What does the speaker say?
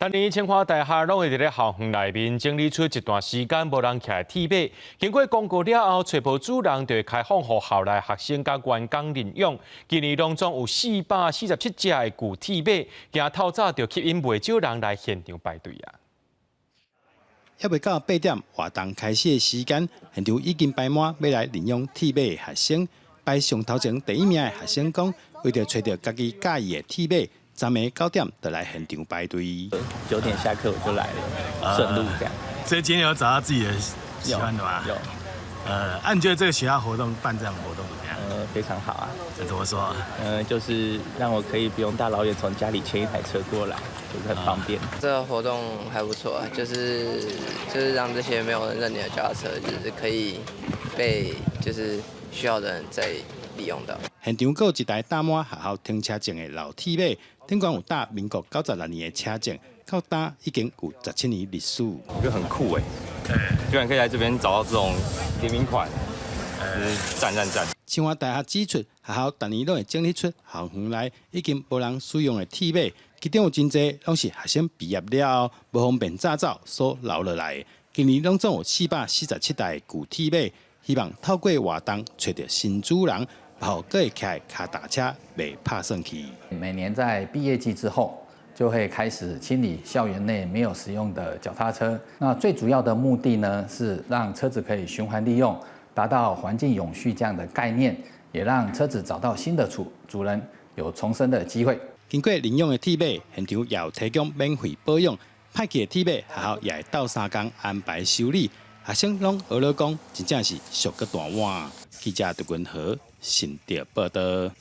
逐年清華大學攏會佇咧校園內面整理出一段時間無人騎的鐵馬，經過公告了後，揣無主人就會開放予校內學生佮員工認養。今年攏總有447隻的舊鐵馬，驚透早就吸引袂少人來現場排隊啊！猶未到8點活動開始的時間，現場已經排滿欲來領養鐵馬的學生。排上頭前第一名的學生講，為著揣著家己佮意的鐵馬，昨暝9點就來現場排隊。 9點下課我就來了，順路這樣。所以今天有找到自己的喜歡的嗎？有。啊，你覺得這個學校活動辦這樣活動怎麼樣？非常好啊。怎麼說？就是讓我可以不用大老遠從家裡牽一台車過來，就是很方便。這個活動還不錯，就是讓這些沒有人認領的腳踏車，就是可以被就是需要的人再利用到。現場閣有一台搭滿學校停車證的老鐵馬，頂懸有搭民國96年的車證，到今已經有17年歷史。我覺得很酷欸，居然可以在這邊找到這種聯名款，就是讚讚讚！清華大學指出，學校逐年攏會整理出校園內已經無人使用的鐵馬，其中有真濟攏是學生畢業了後無方便載走所留落來的。今年攏總有447台舊鐵馬，希望透過活動揣著新主人，予閣會騎跤踏車袂拍算去。每年在畢業季之後，就會開始清理校園內沒有使用的腳踏車。那最主要的目的呢，是讓車子可以循環利用，達到環境永續這樣的概念，也讓車子找到新的主人，有重生的機會。經過認養的鐵馬，現場也有提供免費保養。歹去的鐵馬，學校也會鬥相共安排修理。學生攏學咧講，真正是俗閣大碗。記者杜君和新竹報導。